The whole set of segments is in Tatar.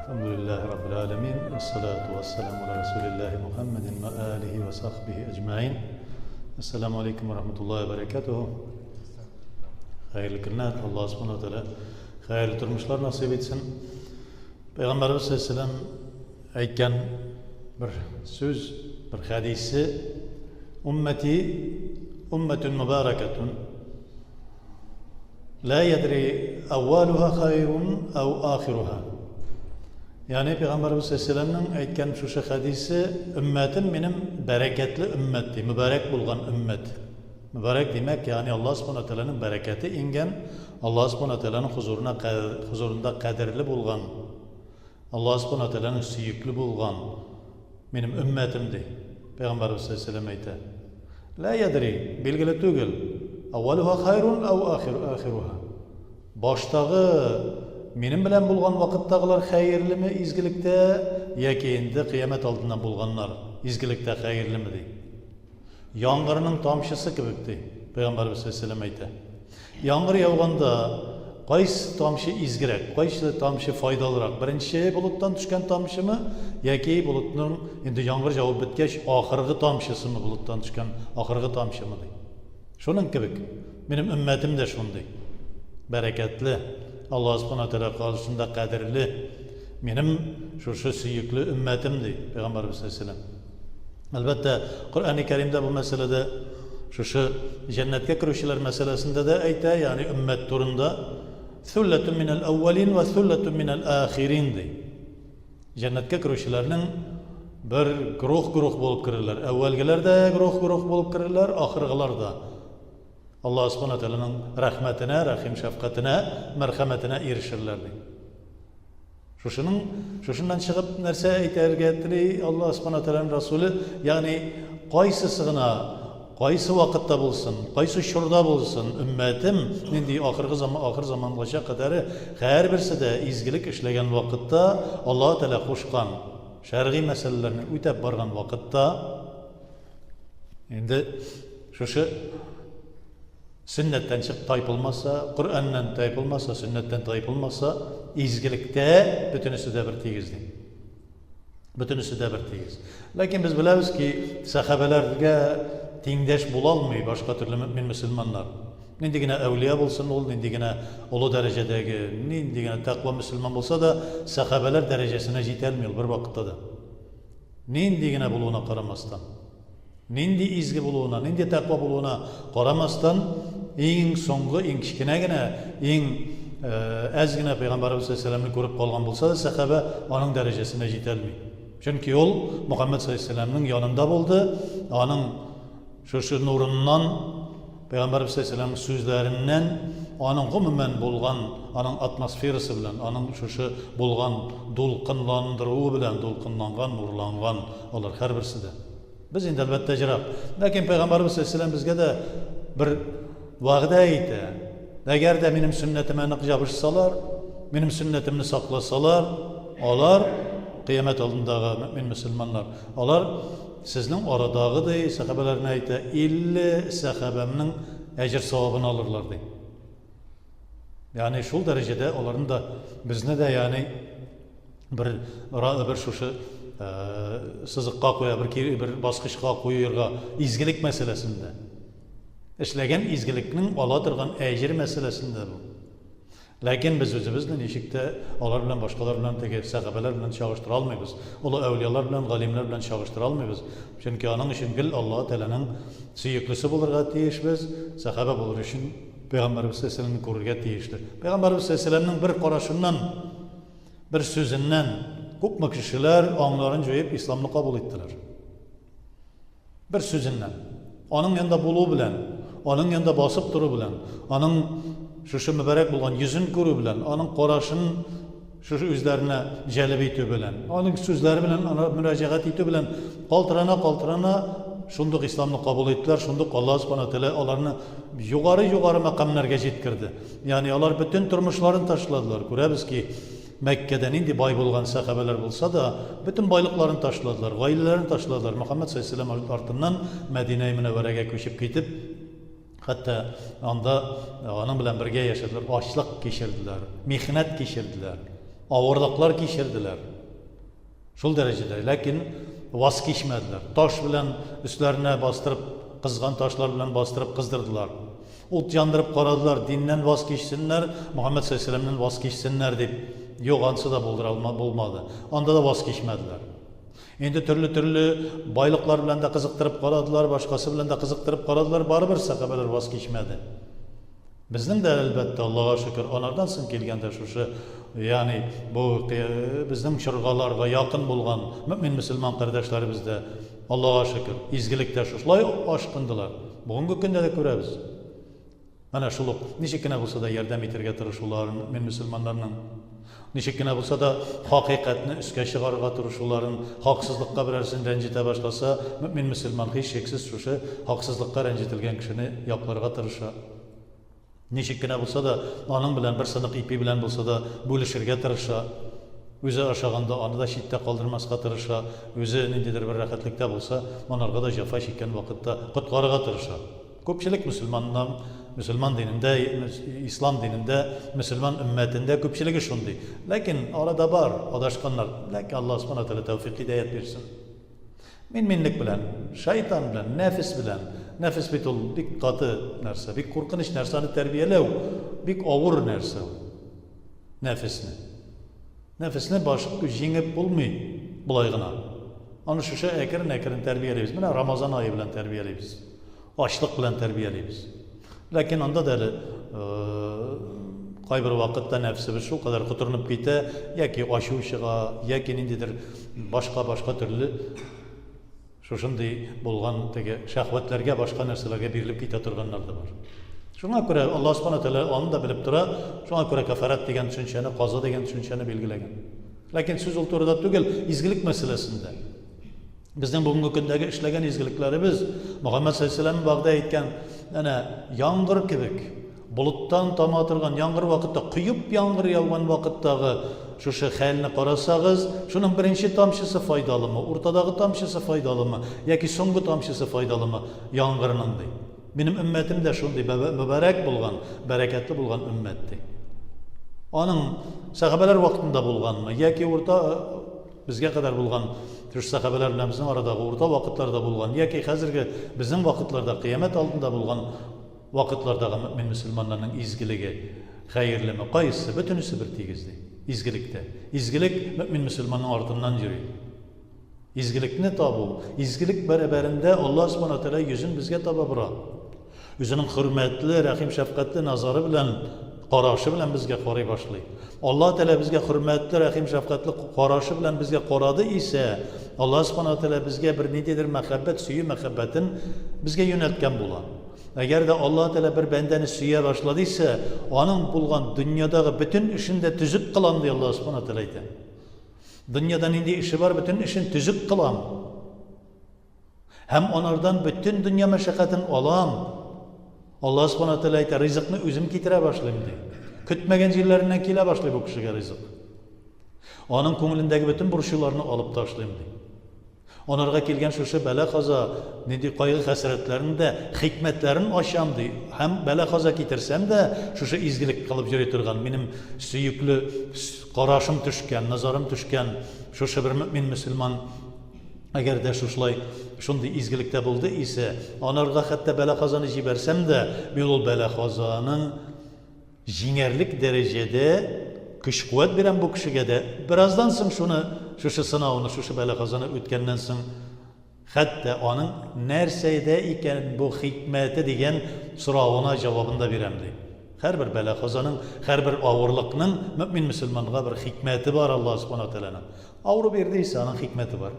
Әлхәмдүлилләһи раббил галәмин, вәссалату вәссәламу аля расулиллаһи Мухаммадин ва алихи ва сахбихи әҗмәин. Ассаламу алейкум ва рахматуллаһи ва баракатуху. Хәерле көннәр, Аллаһ субхану ва тааля хәерле тормышлар насыйп итсен. Пәйгамбәрбез саллаллаһу әйткән бер сүз, бер хәдисе: "Уммати умматун мубаракатун Ла ядри әввалуха хайрун ау ахируха. Ягъни Пәйгамбәрбез саллаллаһу әйткән шушы хәдисе, өммәтем минем бәрәкәтле өммәт ди, мөбарәк булган өммәт. Мөбарәк димәк, ягъни Аллаһ субхана тәгаләнең бәрәкәте иңгән, Аллаһ субхана тәгаләнең хозурына хозурында кадерле булган, Аллаһ субхана тәгаләнең сөекле булган минем өммәтем ди. Пәйгамбәрбез саллаллаһу әйтә. Лә ядри, билгеле түгел. Әүвәлүһа хайрун әү ахируһа. Баштагы минем белән булган вакыттагылар хәерлеме изгелектә яки инде кыямәт алдыннан булганнар изгелектә хәерлеме ди. Яңгырның тамчысы кебек ди, Пәйгамбәрбез саллаллаһу әйтә. Яңгыр яуганда кайсы тамчы изгерәк, кайсы тамчы файдалырак? Беренче болыттан төшкән тамчымы яки болытның инде яңгыр җавып беткәч ахыргы тамчысымы, болыттан төшкән ахыргы тамчымы ди. Шуның кебек минем өммәтем дә шундый. Бәрәкәтле, Аллаһ Субхана Тәгалә каршында кадерле минем шушы сөекле өммәтем ди Пәйгамбәрбез саллаллаһу алейһи ва. Әлбәттә, Коръәни Кәримдә бу мәсьәләдә шушы җәннәткә керүчеләр мәсьәләсендә дә әйтә, ягъни өммәт турында Сүлләтун минәл әүвәлин вә сүлләтун минәл ахирин ди. Җәннәткә керүчеләрнең бер грух-грух булып керерләр. Әүвәлгеләр дә грух-грух булып керерләр, ахыргылар да. Аллаһ Субхана Тәгаләнең рәхмәтенә, рәхим шәфкатенә, мәрхәмәтенә ирешерләр ди. Шушының, шушыннан чыгып нәрсә әйтәргә тели Аллаһ Субхана Тәгаләнең Расуле, ягъни кайсысы гына, кайсы вакытта булсын, кайсы чорда булсын, өммәтем нинди ахыргы заман, ахыр замангача кадәре һәрберсе дә изгелек эшләгән вакытта, Аллаһ Тәгалә кушкан шәргый мәсьәләләрне үтәп барган вакытта, инде шушы Сөннәттән чык тайпылмаса, Коръәннән тайпылмаса, сөннәттән тайпылмаса, изгелектә бөтенесе дә бер тигез ди. Бөтенесе дә бер тигез. Ләкин без беләбез ки, сәхабәләргә тиңдәш була алмый башка төрле мөмин мөселманнар. Нинди генә әүлия булсын ул, нинди генә олы дәрәҗәдәге, нинди генә тәкъва мөселман булса да, сәхабәләр дәрәҗәсенә җитә алмый ул бервакытта да. Нинди генә булуына карамастан. Нинди изге булуына, нинди тәкъва булуына карамастан, иң соңгы, иң кечкенә генә, иң әз генә Пәйгамбәребез саллаллаһу күреп калган булса да, сәхабә аның дәрәҗәсенә җитә алмый. Чөнки ул Мөхәммәд саллаллаһу янында булды, аның шушы нурыннан, Пәйгамбәребез саллаллаһу сүзләреннән, аның гомумән булган, аның атмосферасы белән, аның шушы булган дулкынландыруы белән дулкынланган, нурланган алар һәрберсе дә. Без инде, әлбәттә, җырак. Ләкин Пәйгамбәребез саллаллаһу безгә дә бер вәгъдә итә. Әгәр дә минем сөннәтемә нык җабышсалар, минем сөннәтемне сакласалар, алар кыямәт алдындагы мөмин мөселманнар, алар сезнең арадагы ди, сәхабәләренә әйтә, 50 сәхабәмнең әҗер савабын алырлар ди. Ягъни шул дәрәҗәдә аларны да безне дә ягъни бер бер шушы сызыкка куя, бер бер баскычка куерга изгелек мәсьәләсендә. Эшләгән изгелекнең ала торган әҗер мәсьәләсендә бу. Ләкин без үзебезне ничек тә алар белән башкалар белән теге сәхабәләр белән чагыштыра алмыйбыз. Олы әүлиялар белән, галимнәр белән чагыштыра алмыйбыз. Чөнки аның өчен гел Аллаһ Тәгаләнең сөеклесе булырга тиешбез. Сәхабә булыр өчен Пәйгамбәребез саллаллаһу күрергә тиешле. Пәйгамбәребез саллаллаһу бер карашыннан, бер сүзеннән күпме кешеләр аңнарын җуеп исламны кабул иттеләр. Бер сүзеннән. Аның янында булу белән, аның янында басып тору белән, аның шушы мөбарәк булган йөзен күрү белән, аның карашын шушы үзләренә җәлеп итү белән, аның сүзләре белән ана мөрәҗәгать итү белән калтырана-калтырана шундук исламны кабул иттеләр, шундук Аллаһ Субхана Тәгалә аларны югары-югары мәкамнәргә җиткерде. Ягъни алар бөтен тормышларын ташладылар. Күрәбез ки, Мәккәдә нинди бай булган сәхабәләр булса да, бөтен байлыкларын ташладылар, гаиләләрен ташладылар. Мөхәммәд саллаллаһу алейһи ва сәлләм артыннан Мәдинә Мөнәвәрәгә күчеп китеп, хәтта анда аның белән бергә яшәделәр, ачлык кичерделәр, михнәт кичерделәр. Авырлыклар кичерделәр. Шул дәрәҗәдә, ләкин ваз кичмәделәр. Таш белән өсләренә бастырып, кызган ташлар белән бастырып кыздырдылар. Ут яндырып карадылар, диннән ваз кичсеннәр, Мөхәммәд саллаллаһу ваз кичсеннәр дип. Юк, ансы да булдыра алма, булмады. Анда да ваз кичмәделәр. Инде төрле-төрле байлыклар белән дә кызыктырып карадылар, башкасы белән дә кызыктырып карадылар, барыбер сәхабәләр ваз кичмәде. Безнең дә, әлбәттә, Аллага шөкер, анардан соң килгәндә шушы, ягъни бу безнең чоргаларга якын булган мөэмин мөселман кардәшләребез дә, Аллага шөкер, изгелектә шушылай ашкындылар. Бүгенге көндә дә күрәбез. Әнә шул ук ничек кенә булса да ярдәм итәргә тырышуларын мөэмин мөселманнарның. Ничек кенә булса да хакыйкатьне өскә чыгарырга тырышуларын, хаксызлыкка берәрсен рәнҗетә башласа, мөэмин мөселман һичшиксез шушы хаксызлыкка рәнҗетелгән кешене якларга тырыша. Ничек кенә булса да аның белән бер сынык ипи белән булса да бүлешергә тырыша. Үзе ашаганда аны да читтә калдырмаска тырыша, үзе ниндидер бер рәхәтлектә булса, монарга да җәфа чиккән вакытта коткарырга тырыша. Күпчелек мөселманның, мөселман динендә, ислам динендә, мөселман өммәтендә күпчелеге шундый. Ләкин арада бар адашканнар. Ләкин Аллаһ Субхана Тәгалә тәүфик һидаят бирсен. Мин-минлек белән, шайтан белән, нәфес белән. Нәфес бит ул бик каты нәрсә, бик куркыныч нәрсә, аны тәрбияләү бик авыр нәрсә ул. Нәфесне. Нәфесне баш җиңеп булмый болай гына. Аны шушы әкрен-әкрен тәрбиялибез. Менә Рамазан ае белән тәрбиялибез. Ачлык белән тәрбиялибез. Ләкин анда да әле кайбер вакытта нәфсебез шулкадәр котырынып китә, яки ачу чыга, яки ниндидер башка-башка төрле шушындый булган теге шәһвәтләргә, башка нәрсәләргә бирелеп китә торганнар да бар. Шуңа күрә Аллаһ Субхана Тәгалә аны да белеп тора, шуңа күрә кәфарәт дигән төшенчәне, каза дигән төшенчәне билгеләгән. Ләкин сүз ул турыда түгел, изгелек мәсьәләсендә. Безнең бүгенге көндәге эшләгән изгелекләребез Мөхәммәд саллаллаһу вәгъдә иткән әнә яңгыр кебек, болыттан тама торган яңгыр вакытта, коеп яңгыр яуган вакыттагы шушы хәлне карасагыз, шуның беренче тамчысы файдалымы, уртадагы тамчысы файдалымы, яки соңгы тамчысы файдалымы яңгырның ди. Минем өммәтем дә шундый мөбарәк булган, бәрәкәтле булган өммәт ди. Аның сәхабәләр вакытында булганмы, яки урта безгә кадәр булган шушы сәхабәләр белән безнең арадагы урта вакытларда булган, яки хәзерге безнең вакытларда кыямәт алдында булган вакытлардагы мөэмин мөселманнарның изгелеге хәерлеме? Кайсы? Бөтенесе бер тигез ди. Изгелектә. Изгелек мөэмин мөселманның артыннан йөри. Изгелекне табу, изгелек бәрабәрендә Аллаһ Субхана Тәгалә йөзен безгә таба бора. Үзенең хөрмәтле, рәхим-шәфкатьле назары белән, карашы белән безгә карый башлый. Аллаһ Тәгалә безгә хөрмәтле, рәхим-шәфкатьле карашы белән безгә карады исә, Аллаһ Субхана Тәгалә безгә бер ниндидер мәхәббәт, сөю мәхәббәтен безгә юнәлткән була. Әгәр дә Аллаһ Тәгалә бер бәндәне сөя башлады исә, аның булган дөньядагы бөтен эшен дә төзек кылам, ди Аллаһ Субхана Тәгалә әйтә. Дөньяда нинди эше бар, бөтен эшен төзек кылам. Һәм анардан бөтен дөнья мәшәкатен алам. Аллаһ Субхана Тәгалә әйтә, ризыкны үзем китерә башлыйм, ди. Көтмәгән җирләреннән килә башлый бу кешегә ризык. Аның күңелендәге бөтен борчуларны алып ташлыйм, ди. Анарга килгән шушы бәла-каза, нинди кайгы-хәсрәтләрне дә, хикмәтләрен ачам, ди. Һәм бәла-каза китерсәм дә, шушы изгелек кылып йөри торган, минем сөекле карашым төшкән, назарым төшкән шушы бер мөэмин мөселман әгәр дә шушылай шундый изгелектә булды исә, анарга хәтта бәла-казаны җибәрсәм дә, мин ул бәла-казаның Җиңәрлек дәрәҗәдә көч-куәт бирәм бу кешегә дә. Бераздан соң шуны, шушы сынауны, шушы бәла-казаны үткәннән соң, хәтта аның нәрсәдә икән бу хикмәте дигән соравына җавабын да бирәм, ди. Һәрбер бәла-казаның, һәрбер авырлыкның мөэмин мөселманга бер хикмәте бар Аллаһ Субхана ва Тәгаләнең. Авыру бирде исә, аның хикмәте бар.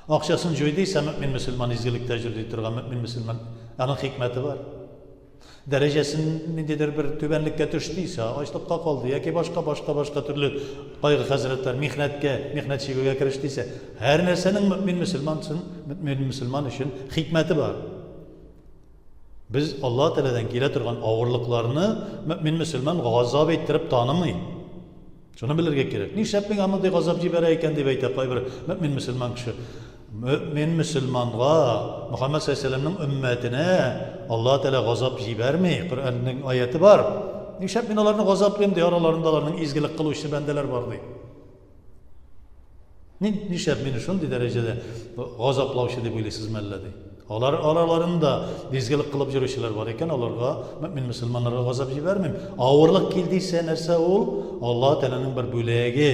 Акчасын җуйды исә, мөэмин мөселман изгелектә җөрди торган мөэмин мөселман, аның хикмәте бар. Дәрәҗәсен ниндидер бер түбәнлеккә төште исә, ачлыкка калды яки башка башка башка төрле кайгы-хәсрәтләр, михнәткә, михнәт чигүгә кереште исә, һәр нәрсәнең мөэмин мөселман өчен, мөэмин мөселман өчен хикмәте бар. Без Аллаһ Тәгаләдән килә торган авырлыкларны мөэмин мөселман газап иттереп танымый. Шуны белергә кирәк. Нишләп миңа мондый газап җибәрә икән дип әйтә кайбер мөэмин мөселман кеше. Мөэмин мөселманга, Мөхәммәд саллаллаһу алейһи ва сәлләмнең өммәтенә Аллаһ Тәгалә газап җибәрми. Коръәннең аяте бар. Нишләп мин аларны газаплыйм, ди, араларында аларның изгелек кылучы бәндәләр бар, ди. Ни, нишләп мине шундый дәрәҗәдә газаплаучы дип уйлыйсызмы әллә, ди. Алар араларында изгелек кылып йөрүчеләр бар икән, аларга, мөэмин мөселманнарга газап җибәрмим. Авырлык килдисә, нәрсә ул? Аллаһ Тәгаләнең бер бүләге,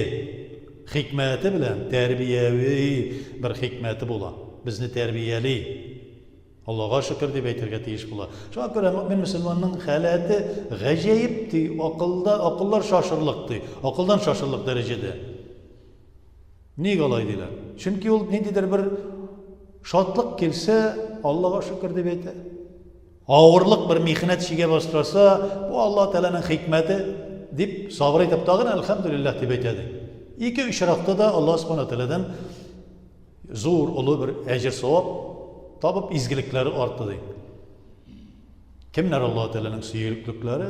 хикмәте белән тәрбияви бер хикмәте була. Безне тәрбияли. Аллага шөкер дип әйтергә тиеш була. Шуңа күрә мөэмин мөселманның халәте гаҗәеп ди, акылда, акыллар шашырлык ди, акылдан шашырлык дәрәҗәдә. Ник алай диләр? Чөнки ул ниндидер бер шатлык килсә, Аллага шөкер дип әйтә. Авырлык бер михнәт чигә башласа, бу Алла Тәгаләнең хикмәте дип сабыр итеп тагын әлхәмдүлилләһ дип әйтә ди. Ике очракта да Алла Субхана Тәгаләдән Зур, олы бер әҗер-савап табып, изгелекләре артты, ди. Кемнәр Аллаһ Тәгаләнең сөелеклекләре?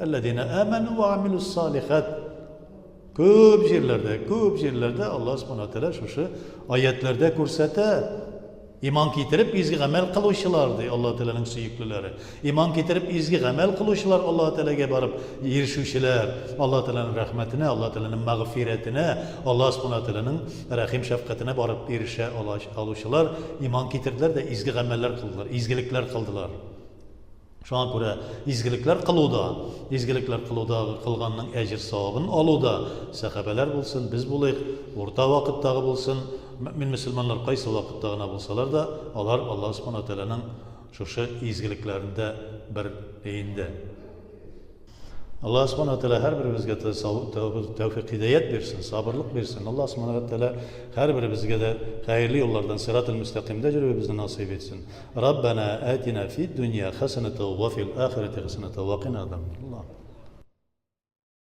Әлләзина аману ва амилус салихат. Күп җирләрдә, күп җирләрдә Аллаһ Субхану Тәгалә шушы аятләрдә күрсәтә. Иман китереп изге гамәл кылучылар ди Аллаһ Тәгаләнең сөеклеләре. Иман китереп изге гамәл кылучылар Аллаһ Тәгаләгә барып ирешүчеләр, Аллаһ Тәгаләнең рәхмәтенә, Аллаһ Тәгаләнең мәгъфирәтенә, Аллаһ Субхану Тәгаләнең рәхим-шәфкатенә барып ирешә алучылар иман китерделәр дә изге гамәлләр кылдылар, изгелекләр кылдылар. Шуңа күрә изгелекләр кылуда, изгелекләр кылудагы кылганның әҗер-савабын алуда сәхабәләр булсын, без булыйк, урта вакыттагы булсын, мөэмин мөселманнар кайсы вакытта гына булсалар да, алар Аллаһ Субхану Тәгаләнең шушы изгелекләрендә бер өендә. Аллаһ Субхану Тәгалә һәрберебезгә тәүфик һидаят бирсен, сабырлык бирсен. Аллаһ Субхану Тәгалә һәрберебезгә дә хәерле юллардан сиратул мөстәкыймдә йөрүебезне насыйп итсен. Раббана атина фид дөнья хасаната ва фил ахирати хасаната ва кина азабаннар.